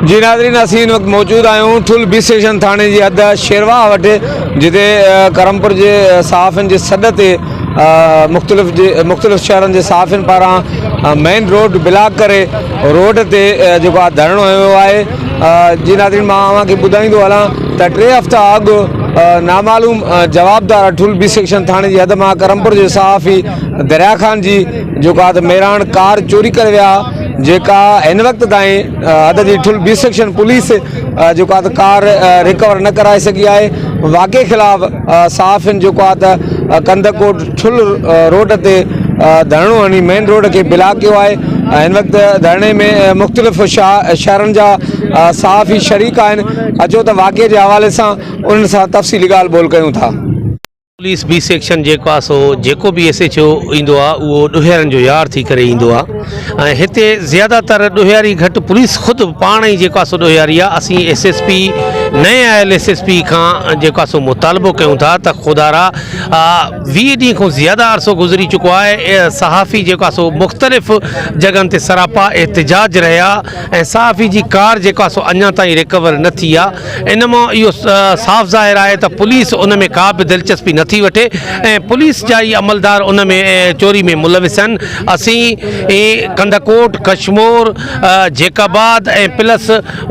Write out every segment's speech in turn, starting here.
جي ناظرين اسين هن وقت موجود آهيون ٺل بي اسٽيشن ٿاڻي جي حد شيرواهه وٽ جتي ڪرمپور جي صحافين جي سڏ تي مختلف جي مختلف شهرن جي صحافين پاران مين روڊ بلاڪ ڪري روڊ تي جيڪو آهي ڌرڻو هنيو ويو آهي جي ناظرين مان اوهان کي ٻڌائيندو هلان ته ٽي هفتا اڳ نامعلوم جوابدار ٺل بي سيڪشن ٿاڻي جي حد مان ڪرمپور جي صحافي دريا خان جي جيڪو آهي ته ميراڻ ڪار چوري ڪري ويا جيڪا هن وقت تائين حد جي ٺل بي سيڪشن پوليس جيڪو آهي ته ڪار ريڪور نه ڪرائي سگهي آهي واقعي خلاف صحافين جيڪو آهي ته ڪنڌڪوٽ ٺل روڊ تي ڌرڻو هڻي مين روڊ کي بلاڪ ڪيو آهي هن وقت ڌرڻي ۾ مختلف شهرن جا صحافي شريڪ آهن اچو ته واقعي جي حوالي سان انهن سان تفصيلي ڳالهه ٻولهه ڪيون ٿا. پوليس بي سيڪشن جيڪو آ سو جيڪو به ايس ايڇ او ايندو آ اهو ڏوهيارن جو يار ٿي ڪري ايندو آ ۽ هتي زياده تر ڏوهياري گهٽ پوليس خود پاڻ ئي جيڪو آ سو ڏوهياري آ اسين ايس ايس پي نئين آيل ايس ايس پي کان جيڪو آ سو مطالبو ڪيون ٿا ته خدارا 20 ڏينهن کان زياده عرصو گذري چڪو آهي صحافي جيڪو آ سو مختلف جڳهن تي سراپا احتجاج رهيا ۽ صحافي جي ڪار جيڪو آ سو اڃا تائين ريڪور نه ٿي آ ان مان اهو صاف ظاهر آهي ته پوليس ان ۾ ڪا به دلچسپي نه ٿي وٺي ۽ پوليس جا ئي عملدار ان ۾ چوري ۾ ملوث آهن اسين ڪنڌڪوٽ ڪشمور جيڪب آباد ۽ پلس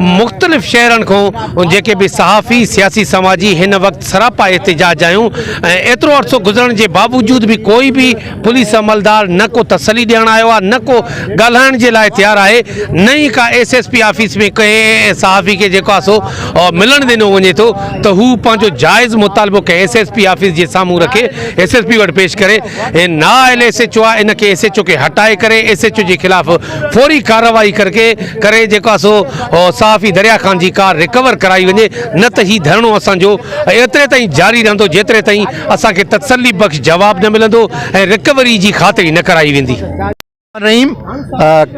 مختلف شهرن کان جيڪي به صحافي سياسي سماجي هن وقت سراپا احتجاج آهيون ۽ ايترو عرصو گذرڻ جي باوجود به ڪوئي به پوليس عملدار نه ڪو تسلي ڏيڻ آيو آهي نه ڪو ڳالهائڻ جي لاء تيار آهي نه ئي ڪا ايس ايس پي آفيس ۾ ڪنهن صحافي کي جيڪو آهي سو ملڻ ڏنو وڃي ٿو ته هو پنهنجو جائز مطالبو ڪنهن ايس ايس پي آفيس جي سامهون رکي ايس ايس پي وٽ پيش ڪري هي نااهل ايس ايڇ او آهي ان کي ايس ايڇ او کي هٽائي ڪري ايس ايڇ او جي خلاف فوري ڪارروائي ڪرڪي ڪري جيڪو آهي سو صحافي دريا خان جي ڪار ريڪور ڪرائي وڃي نه ته هي ڌرڻو اسان جو ايتري تائين جاري رهندو جيتري تائين اسان کي تسلي بخش جواب نه ملندو ۽ رڪوري جي خاطري نه ڪرائي ويندي. رحيم،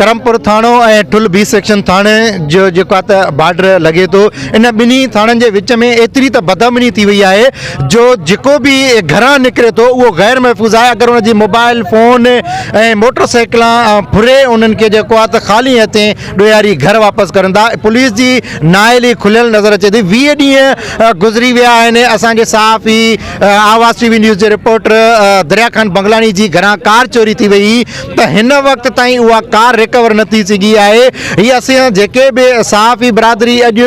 ڪرمپور ٿاڻو ۽ ٺل بي سيڪشن ٿاڻي جو جيڪو آهي ته بارڊر لڳي ٿو ان ٻنهي ٿاڻن جي وچ ۾ ايتري ته بدامني ٿي وئي آهي جو جيڪو به گهران نڪري ٿو اهو غير محفوظ آهي اگر ان جي موبائل فون ۽ موٽر سائيڪلان ڦري انهن کي جيڪو آهي ته خالي هٿين ڏوهاري گهر واپس ڪرن ٿا پوليس جي نااهلي کليل نظر اچي ٿي 20 ڏينهن گذري ويا آهن اسان جي صحافي آواز ٽي وي نيوز جي رپورٽر دريا خان بنگلاڻي جي گهران ڪار چوري ٿي وئي ته هن وقت تائين اها ڪار ريڪور نه ٿي سگهي آهي هي اسين جيڪي به صحافي برادري اڄ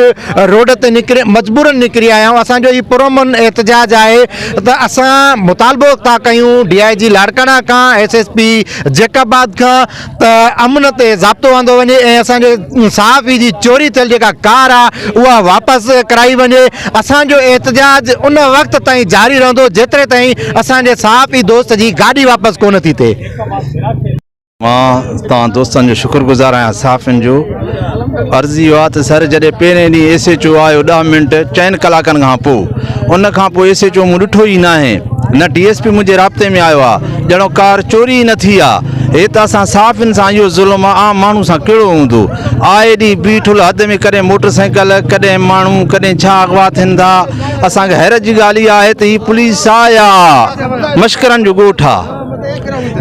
روڊ تي نڪري مجبورن نڪري آيا آهيون اسان جو هي پرامن احتجاج آهي ته اسان مطالبو ٿا ڪيون ڊي I جي لاڙڪاڻا کان ايس ايس پي جيڪب آباد کان ته امن تي ضابطو آندو وڃي ۽ اسان جي صحافي جي چوري ٿيل جيڪا ڪار آ اها واپس ڪرائي وڃي اسان جو احتجاج ان وقت تائين جاري رهندو جيتري تائين اسان جي صحافي دوست جي گاڏي واپس ڪونه ٿي ٿئي. مان توهان دوستن جو شڪر گذار آهيان صحافين جو عرض اهو آهي ته سر جڏهن پهرين ڏينهن ايس ايڇ او آيو ڏهه منٽ چئن ڪلاڪن کان پوء ان کان پوء ايس ايڇ او مون ڏٺو ئي ناهي نه ڊي ايس پي منهنجي رابطي ۾ آيو آ ڄڻو ڪار چوري ئي نه ٿي آ هي ته اسان صحافين سان اهو ظلم آ عام ماڻهو سان ڪهڙو هوندو آئي ڏينهن بيٺل حد ۾ ڪڏهن موٽر سائيڪل ڪڏهن ماڻهو ڪڏهن ڇا اغوا ٿين ٿا اسان کي حيرت جي ڳالهه اها آهي ته هي پوليس آ يا مشڪرن جو ڳوٺ آ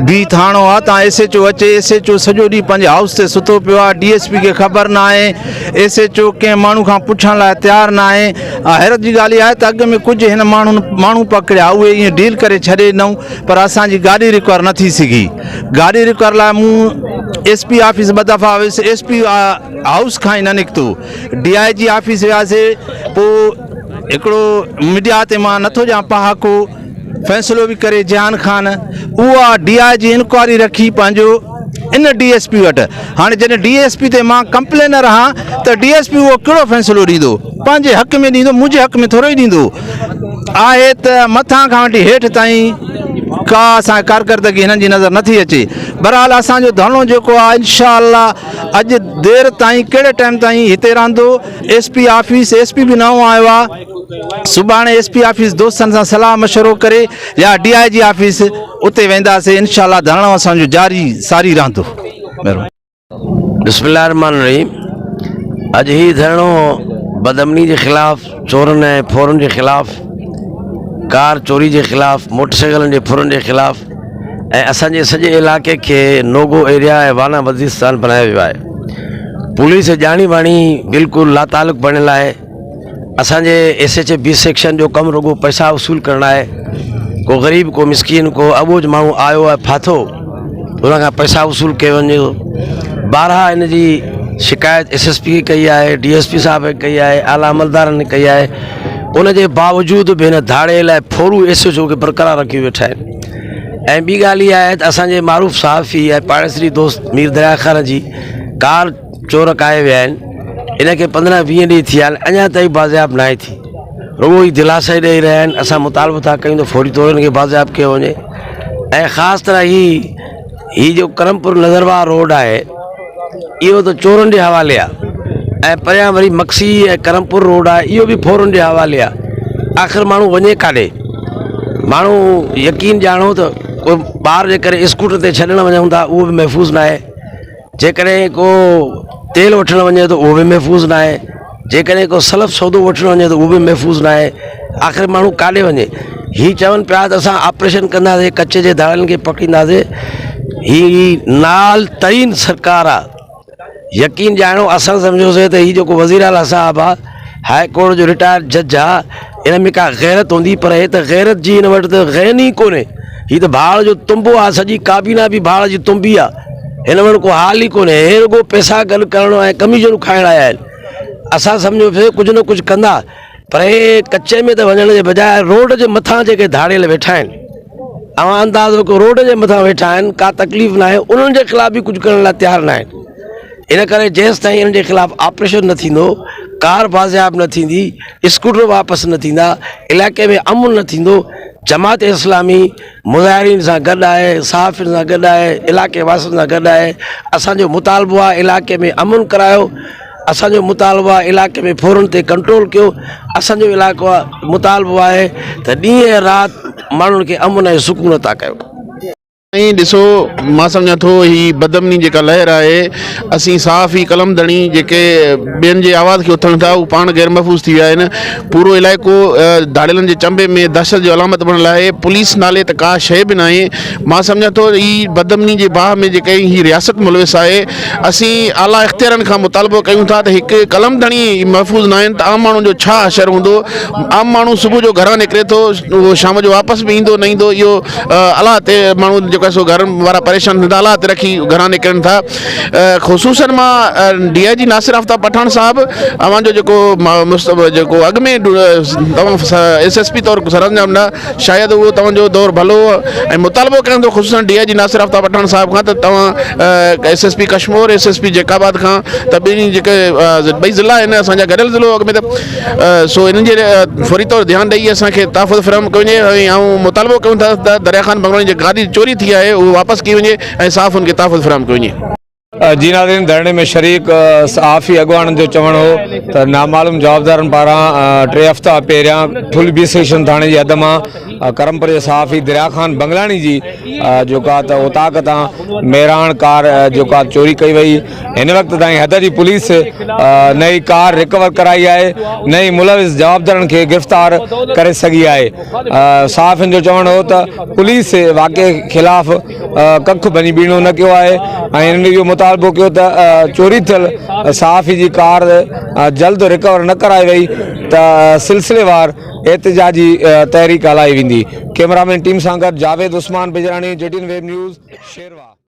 بي ٿاڻو آ تان ايس ايڇ او اچي ايس ايڇ او سڄو ڏينهن پنهنجي هائوس تي ستو پيو آ ڊي ايس پي کي خبر ناهي ايس ايڇ او ڪنهن ماڻهو کان پڇڻ لاء تيار ناهي حيرت جي ڳالهه اها آهي ته اڳ ۾ ڪجهه هن ماڻهن ماڻهو پڪڙيا اهي ائين ڊيل ڪري ڇڏي ڏنائون پر اسان جي گاڏي رڪور نه ٿي سگهي گاڏي رڪور لاء مون ايس پي آفيس ٻه دفعا ويس ايس پي هائوس کان ئي نه نڪتو ڊي I جي آفيس وياسي پوء هڪڙو ميڊيا تي مان نٿو ڏيان پهاڪو فيصلو به ڪري جهان خان اها ڊي I جي انڪوائري رکي پنهنجو ان ڊي ايس پي وٽ هاڻي جڏهن ڊي ايس پي تي مان ڪمپلينر آهيان ته ڊي ايس پي اهو ڪهڙو فيصلو ڏيندو پنهنجي حق ۾ ڏيندو منهنجي حق ۾ ٿورو ئي ڏيندو آهي ته مٿان کان وٺي هيٺ تائين ڪا اسان ڪارڪردگي هنن جي نظر نٿي اچي بهرحال اسان جو ڌرڻو جيڪو آهي انشاء الله اڄ دير تائين ڪهڙي ٽائيم تائين هتي رهندو S P office S P به نئون آيو آهي سڀاڻي ايس پي آفيس دوستن سان صلاح مشورو ڪري يا ڊي I جي آفيس اتي وينداسين انشاء الله ڌرڻو اسان جو جاري ساري رهندو مهرباني. بسم الله الرحمن الرحيم اڄ هي ڌرڻو بدامني جي خلاف چورن ۽ ڦورن جي خلاف ڪار چوري جي خلاف موٽر سائيڪلن جي ڦرن جي خلاف ۽ اسان جي سڄي علائقي کي نوگو ايريا ۽ وانا وزيرستان بنايو ويو آهي. پوليس ڄاڻي واڻي بلڪل لاتعلق بڻيل آهي. اسان جي S H A B section جو ڪم رڳو پئسا وصول ڪرڻ آهي. ڪو غريب ڪو مسڪين ڪو اٻوجهه ماڻهو آيو آهي ڦاٿو ان کان پئسا وصول ڪيو وڃي ٿو. بارها ان جي شڪايت ايس ايس پي کي ڪئي آهي، ڊي ايس پي صاحب کي ڪئي آهي، اعليٰ عملدارن کي ڪئي آهي. ان جي باوجود به هن ڌاڙيل ۽ ڦورو ايس ايڇ او کي برقرار رکيو ويٺا آهن. ۽ ٻي ڳالهه اها آهي ته اسان جي معروف صحافي ۽ پاڙيسري دوست مير دريا خان جي ڪار چور ڪاهي ويا آهن ان کي 15 20 ڏينهن ٿي ويا آهن اڃا تائين بازياب ناهي ٿي رڳو هي دلاسا ئي ڏئي رهيا آهن اسان مطالبو ٿا ڪيون ته فوري طور ان کي بازياب ڪيو وڃي ۽ خاص طرح هي هي جو ڪرمپور نظرواهه روڊ آهي اهو ته چورن جي حوالي آ ۽ پريان وري مڪسي ۽ ڪرمپور روڊ آ اهو به ڦورن جي حوالي آ آخر ماڻهو وڃي ڪاڏي ماڻهو يقين ڄاڻو ته ڪو ٻار جي ڪري اسڪوٽر تي ڇڏڻ وڃون ٿا اهو به محفوظ ناهي جيڪڏهن ڪو تيل وٺڻ وڃي ته اهو به محفوظ ناهي جيڪڏهن ڪو سلف سودو وٺڻ وڃي ته اهو به محفوظ ناهي آخر ماڻهو ڪاڏي وڃي هي چون پيا ته اسان آپريشن ڪنداسين ڪچي جي ڌاڙيلن کي پڪڙينداسين هي نال ترين سرڪار آ يقين ڄاڻو اسان سمجهوسي ته هي جيڪو وزير اعليٰ صاحب آ هاء ڪورٽ جو رٽائرڊ جج آ ان ۾ ڪا غيرت هوندي پر هي ته غيرت جي هن وٽ ته غين ئي ڪونهي هي ته ڀاڙ جو تنبو آ سڄي ڪابينا به ڀاڙ جي تنبي آ هن وٽ ڪو حال ئي ڪونهي هي رڳو پئسا گڏ ڪرڻ ۽ ڪميشنون کائڻ آيا آهن اسان سمجهو پيو ڪجهه نه ڪجهه ڪندا پر هي ڪچي ۾ ته وڃڻ جي بجاء روڊ جي مٿان جيڪي ڌاڙيل ويٺا آهن اوهان اندازو ڪيو روڊ جي مٿان ويٺا آهن ڪا تڪليف ناهي انهن جي خلاف به ڪجهه ڪرڻ لاء تيار ناهن ان ڪري جيستائين انهن جي خلاف آپريشن نه ٿيندو ڪار بازياب نه ٿيندي اسڪوٽر واپس نه ٿيندا علائقي ۾ امن نه ٿيندو جماعت اسلامي مظاهرين سان گڏ آهي، صحافين سان گڏ آهي، علائقي واسين سان گڏ آهي، اسان جو مطالبو آهي علائقي ۾ امن ڪرايو، اسان جو مطالبو آهي علائقي ۾ ڦورن تي ڪنٽرول ڪيو، اسان جو علائقو مطالبو آهي ته ڏينهن ۽ رات ماڻهن کي امن ۽ سڪون عطا ڪيو. سائين ڏسو مان سمجهان ٿو هي بدامني جيڪا لهر آهي اسين صحافي قلم ڌڻي جيڪي ٻين جي آواز کي اٿڻ ٿا هو پاڻ غير محفوظ ٿي ويا آهن پورو علائقو ڌاڙيلن جي چنبي ۾ دهشت جو علامت بڻيل آهي پوليس نالي ته ڪا شيء به ناهي مان سمجهان ٿو هي بدامني جي باهه ۾ جيڪا هي رياست ملوث آهي اسين اعليٰ اختيارن کان مطالبو ڪيون ٿا ته هڪ قلم ڌڻي محفوظ ناهن ته عام ماڻهن جو ڇا حشر هوندو عام ماڻهو صبح جو گهران نڪري ٿو اهو شام جو واپس به ايندو نه ايندو اهو الله تي ماڻهو جيڪو آهي سو گهر وارا پريشان ٿين ٿا الله تي رکي گهران نڪرن ٿا خصوصن مان ڊي I جي ناصر آفتاب پٺاڻ صاحب اوهان جو جيڪو جيڪو اڳ ۾ توهان ايس ايس پي طور سرانجام ڏنا شايد اهو توهان جو دور ڀلو هو ۽ مطالبو ڪيان ٿو خصوصن ڊي I جي ناصر آفتاب پٺاڻ صاحب کان ته توهان S S P Kashmore S S P Jacobabad کان ته ٻنهي جيڪي ٻئي ضلع آهن اسان جا گڏيل ضلعو اڳ ۾ ته سو انهن جي فوري طور ڌيان ڏئي اسان کي تحفظ فراهم ڪيو وڃي ۽ آئون مطالبو ڪيون ٿا ته دريا خان بنگلوڻي جي گاڏي چوري ٿي آهي اهو واپس ڪئي وڃي ۽ صحافين کي تحفظ فراهم ڪيو وڃي. جي ناظرين ڌرڻي ۾ شريڪ صحافي اڳواڻن جو چوڻ هو ته نامعلوم جوابدارن پاران ٽي هفتا پهريان ٺل بي اسٽيشن ٿاڻي جي حد مان ڪرمپور جي صحافي دريا خان بنگلاڻي جي جيڪا ته اوطاق تان مهراڻ ڪار جيڪا چوري ڪئي وئي هن وقت تائين حد جي پوليس نه ئي ڪار رڪور ڪرائي آهي نه ئي ملوث جوابدارن کي گرفتار ڪري سگهي آهي صحافين جو چوڻ هو ته پوليس واقعي خلاف ڪک ڀڃي ٻيڻو نه ڪيو آهي ۽ هنن اهو مطالبو ڪيو ته چوري ٿيل صحافي جي ڪار جلد رڪور نه ڪرائي وئي ته سلسليوار احتجاجي تحريڪ هلائي ويندي ڪئميرامين ٽيم سان گڏ Javed Usman Bijrani G T N web news Sherwah.